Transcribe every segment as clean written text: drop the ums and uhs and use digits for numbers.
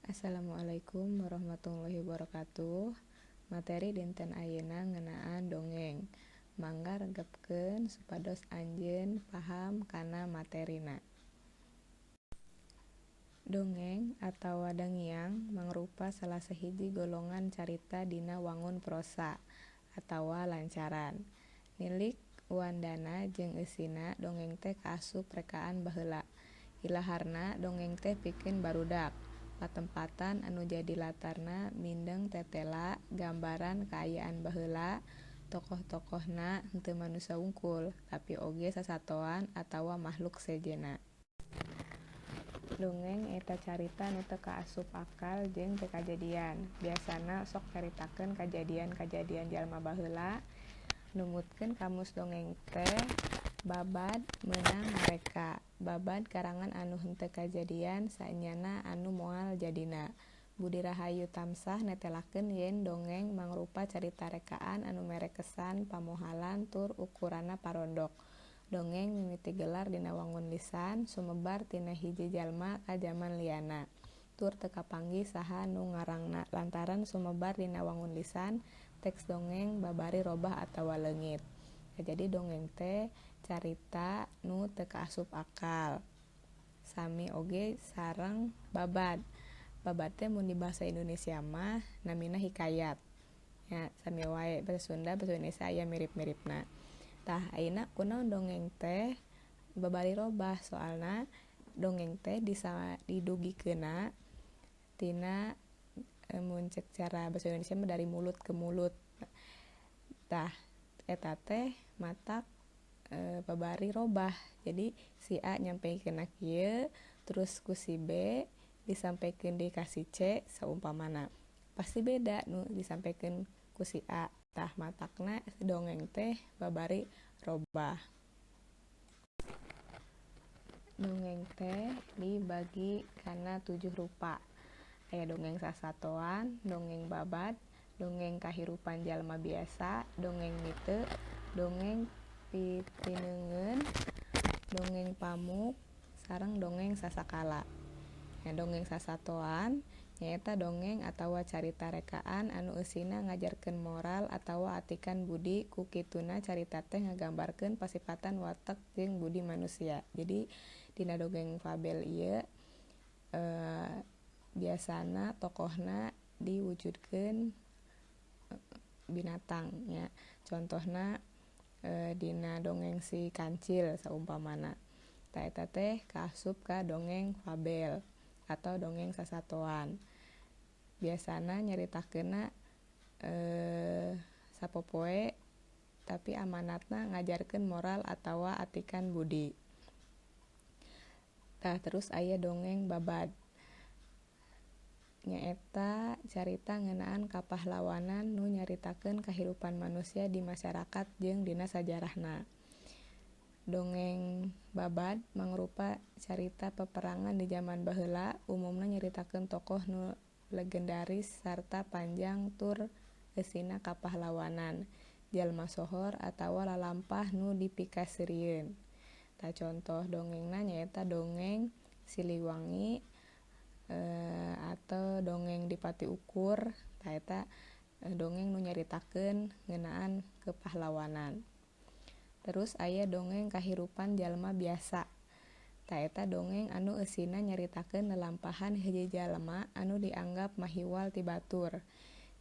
Assalamualaikum warahmatullahi wabarakatuh. Materi dinten ayeuna ngeunaan dongeng. Mangga regepkeun supados anjeun paham kana materina. Dongeng atawa dangiang mangrupa salah sahiji golongan carita dina wangun prosa atawa lancaran. Nilik wandana jeung eusina, dongeng teh kaasup rekaan baheula. Ilaharna dongeng teh pikeun barudak. Patempatan anu jadi latarna mindeng tetela, gambaran kaayaan baheula, tokoh-tokohna henteu manusa wungkul, tapi oge sasatoan atawa mahluk sejenna. Dongeng nyaeta carita nu teu kaasup akal jeung teu kajadian. Biasana sok nyaritakeun kajadian-kajadian jalma baheula. Numutkeun kamus dongeng teh babad meunang ngareka. Babad karangan anu henteu kajadian saenyana anu moal jadina. Budi Rahayu Tamsah netelakeun yen dongeng mangrupa carita rekaan anu mere kesan pamohalan tur ukuranna parondok. Dongeng mimiti gelar dina wangun lisan, sumebar tina hiji jalma ka jaman lianna. Tur teu kapanggih saha nu ngarangna lantaran sumebar dina wangun lisan, teks dongeng babari robah atawa leungit. Jadi dongeng teh carita nu teu kaasup akal. Sami oge sareng babad. Babad teh mun di bahasa Indonesia mah namina hikayat. Nya sami wae bahasa Sunda bahasa Indonesia aya mirip-miripna. Tah ayeuna kunaon dongeng teh babari robah, soalna dongeng teh didugikeunna tina mun cek cara bahasa Indonesia mah dari mulut ke mulut. Tah eta teh matak babari robah. Jadi si A nyampaikenna kieu, terus ku si B disampaikeun deui ka si C saumpamana. Pasti beda nu disampaikeun ku si A. Tah matakna dongeng teh babari robah. Dongeng teh dibagi kana 7 rupa. Aya dongeng sasatoan, dongeng babad, dongeng kahirupan jalma biasa, dongeng mite, dongeng pitineungeun, dongeng pamuk, sareng dongeng sasakala. Nah, dongeng sasatoan nyaeta dongeng atawa carita rekaan anu eusina ngajarkeun moral atawa atikan budi, ku kituna carita teh ngagambarkeun pasipatan watek jeung budi manusia. Jadi dina dongeng fabel ieu biasana tokohna diwujudkeun binatang nya. Contohna dina dongeng si kancil saumpamana. Tah eta teh kaasup ka dongeng fabel atau dongeng sasatoan. Biasana nyaritakeunna sapopoe tapi amanatna ngajarkeun moral atawa atikan budi. Tah terus aya dongeng babad. Nyaeta carita ngeunaan kapahlawanan nu nyaritakeun kahirupan manusia di masyarakat jeung dina sajarahna. Dongeng babad mangrupa carita peperangan di jaman baheula, umumna nyaritakeun tokoh nu legendaris sarta panjang tur eusina kapahlawanan, jalma sohor atawa lalampah nu dipikaseurieun. Tah contoh dongengna nyaeta dongeng Siliwangi atau dongeng Dipati Ukur. Tah eta dongeng nu nyaritakeun ngeunaan kepahlawanan. Terus aya dongeng kahirupan jalma biasa. Tah eta dongeng anu eusina nyaritakeun lalampahan hiji jalma anu dianggap mahiwal ti batur.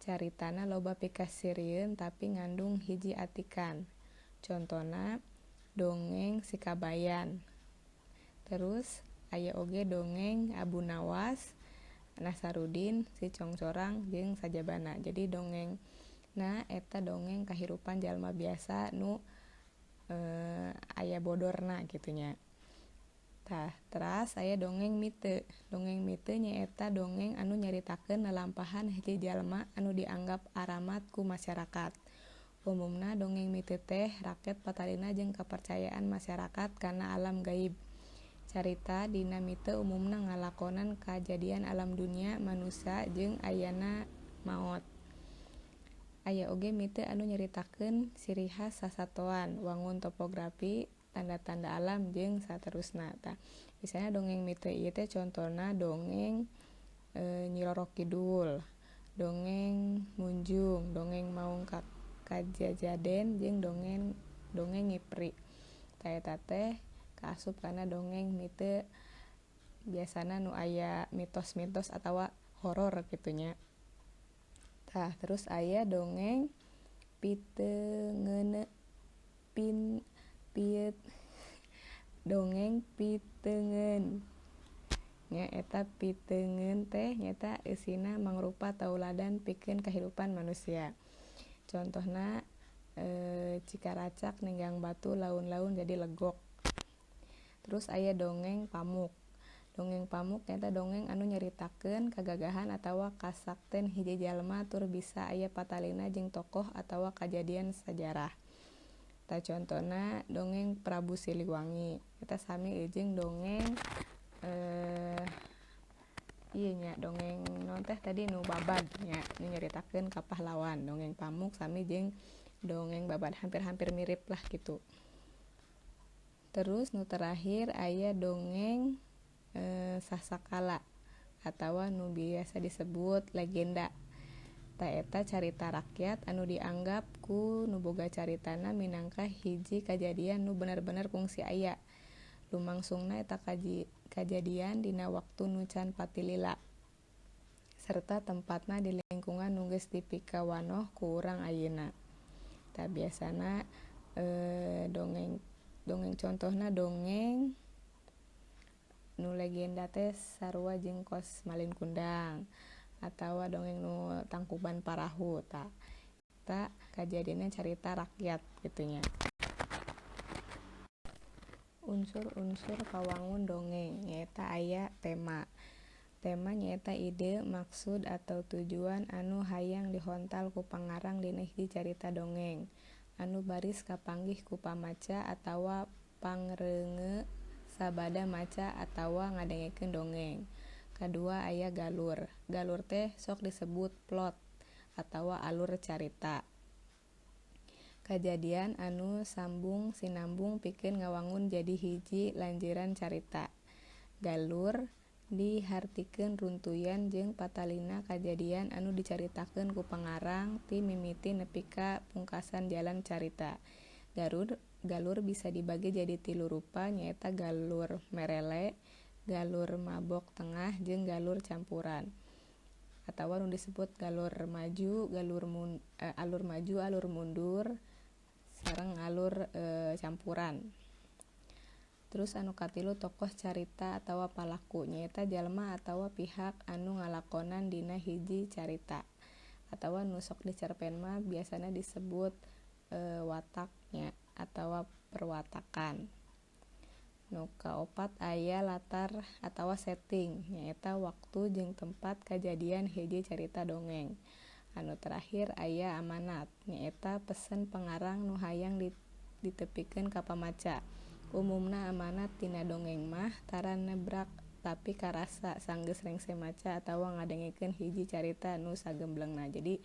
Caritana loba pikaseurieun tapi ngandung hiji atikan. Contona dongeng Si Kabayan. Terus aya oge dongeng Abu Nawas, Nasarudin, Si Congcorang jeung sajabana. Jadi dongengna eta dongeng kahirupan jalma biasa nu aya bodorna kitu nya. Tah, teras aya dongeng mite. Dongeng mite nyaeta dongeng anu nyaritakeun lalampahan hiji jalma anu dianggap aramat ku masyarakat. Umumna dongeng mite teh raket patalina jeung kapercayaan masyarakat kana alam gaib. Carita dina mite umumna ngalakonan kajadian alam dunya manusa jeung ayana maot. Aya oge mite anu nyaritakeun ciri khas sasatoan, wangun topografi, tanda-tanda alam jeung saterusna. Tah, misalnya dongeng mite ieu teh contona dongeng Nyi Roro Kidul, dongeng Munjung, dongeng Maung Kajajaden jeung dongeng dongeng Ngipri. Tah eta teh kaasup kana dongeng mite, biasana nu aya mitos-mitos atawa horor kitu nya. Tah terus aya dongeng piteungeun pin piet dongeng piteungeun nya. Eta piteungeun teh nyaeta eusina mangrupa tauladan pikeun kahirupan manusia. Contohna Cikaracak ninggang batu laun-laun jadi legok. Terus aya dongeng pamuk. Dongeng pamuk nyaeta dongeng anu nyaritakeun kagagahan atawa kasakten hiji jalma tur bisa aya patalina jeung tokoh atawa kajadian sajarah. Tah contona dongeng Prabu Siliwangi. Eta sami jeung dongeng ieu nya, dongeng naon teh tadi nu babad nya, nu nyaritakeun ka pahlawan. Dongeng pamuk sami jeung dongeng babad, hampir-hampir mirip lah gitu. Terus nu terakhir aya dongeng sasakala atawa nu biasa disebut legenda. Tah eta carita rakyat anu dianggap ku nu boga caritana minangka hiji kajadian nu bener-bener kungsi aya. Lumangsungna eta kajadian dina waktu nu can patilila serta tempatna di lingkungan nu geus dipikawanoh ku urang ayeuna. Tah biasana dongeng dongeng contohna dongeng nu legenda teh sarua jeung kos Malin Kundang atawa dongeng nu Tangkuban Parahu. Tah eta kajadianna carita rakyat kitu nya. Unsur-unsur kawangun dongeng nyaeta aya tema. Tema nyaeta ide, maksud atau tujuan anu hayang dihontal ku pangarang dina hiji carita dongeng anu baris kapanggih ku pamaca atawa pangreungeue sabada maca atawa ngadengekeun dongeng. Kadua aya galur. Galur teh sok disebut plot atawa alur carita. Kajadian anu sambung sinambung pikeun ngawangun jadi hiji lanjiran carita. Galur dihartikeun runtuyan jeung patalina kajadian anu dicaritakeun ku pangarang ti mimiti nepi ka pungkasan jalan carita. Galur bisa dibagi jadi tilu rupa nyaeta galur merele, galur mabok tengah jeung galur campuran atawa nu disebut galur maju, alur maju, alur mundur sareng alur campuran. Terus anu katilu tokoh carita atawa palaku nyaeta jalma atawa pihak anu ngalakonan dina hiji carita atawa nu sok dicerpen mah biasana disebut wataknya atawa perwatakan. Nu kaopat aya latar atawa setting nyaeta waktu jeung tempat kajadian hiji carita dongeng. Anu terakhir aya amanat nyaeta pesen pangarang nu hayang ditepikeun ka pamaca. Umumna amanat tina dongeng mah tara nebrak tapi karasa sanggeus rengse maca atawa ngadengekeun hiji carita nu sagemblengna. Jadi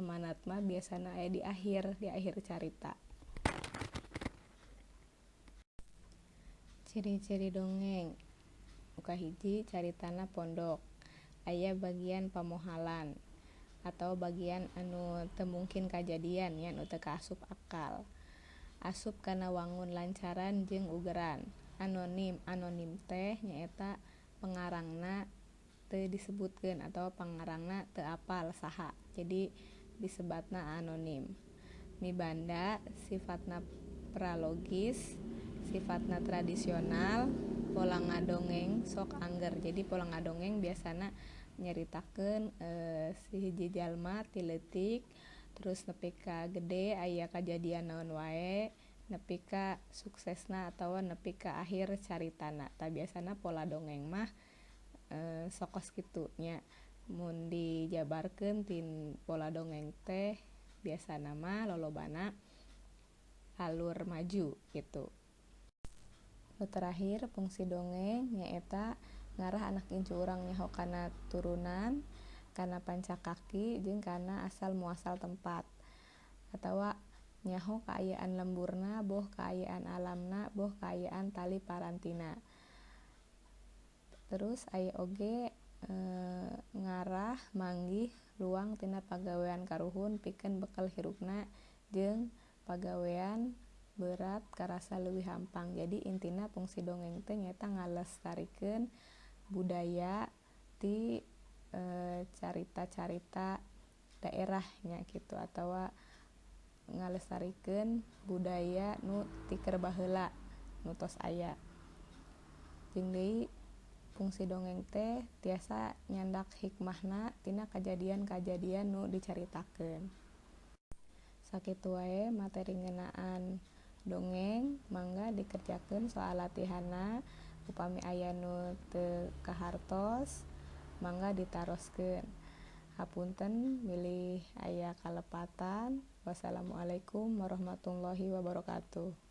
amanat mah biasana aya di akhir carita. Ciri-ciri dongeng. Nu kahiji caritana pondok. Aya bagian pamohalan atau bagian anu teu mungkin kajadian nya, nu teu kaasup akal. Asup kana wangun lancaran jeung ugeran. Anonim, anonim teh nyaeta pengarangna teu disebutkeun atawa pangarangna teu apal saha. Jadi disebatna anonim. Mibanda sifatna pralogis, sifatna tradisional, pola ngadongeng sok angger. Jadi pola ngadongeng biasana nyaritakeun si hiji jalma ti leutik terus nepi ka gede aya kajadian naon wae nepi ka suksesna atawa nepi ka akhir caritana. Tah biasana pola dongeng mah sokos kitu nya. Mun dijabarkeun tin pola dongeng teh biasana mah lolobana alur maju gitu. Nu terakhir fungsi dongeng nyaeta ngarah anak incu urang nyaho kana turunan, kana pancakaki jeung kana asal muasal tempat atawa nyaho kaayaan lemburna, boh kaayaan alamna, boh kaayaan tali parantina. Terus aya oge daerah manggih luang tina pagawean karuhun pikeun bekel hirupna jeung pagawean beurat karasa leuwih hampang. Jadi intina fungsi dongeng teh nyaeta ngalestarikeun budaya ti carita-carita daerah nya kitu atawa ngalestarikeun budaya nu ti keur baheula nu tos aya. Jeung deui fungsi dongeng teh tiasa nyandak hikmahna tina kajadian-kajadian nu dicaritakeun. Sakitu wae materi ngeunaan dongeng, mangga dikerjakeun soal latihanna. Upami aya nu teu kahartos mangga ditaroskeun. Hapunten bilih aya kalepatan. Wassalamualaikum warahmatullahi wabarakatuh.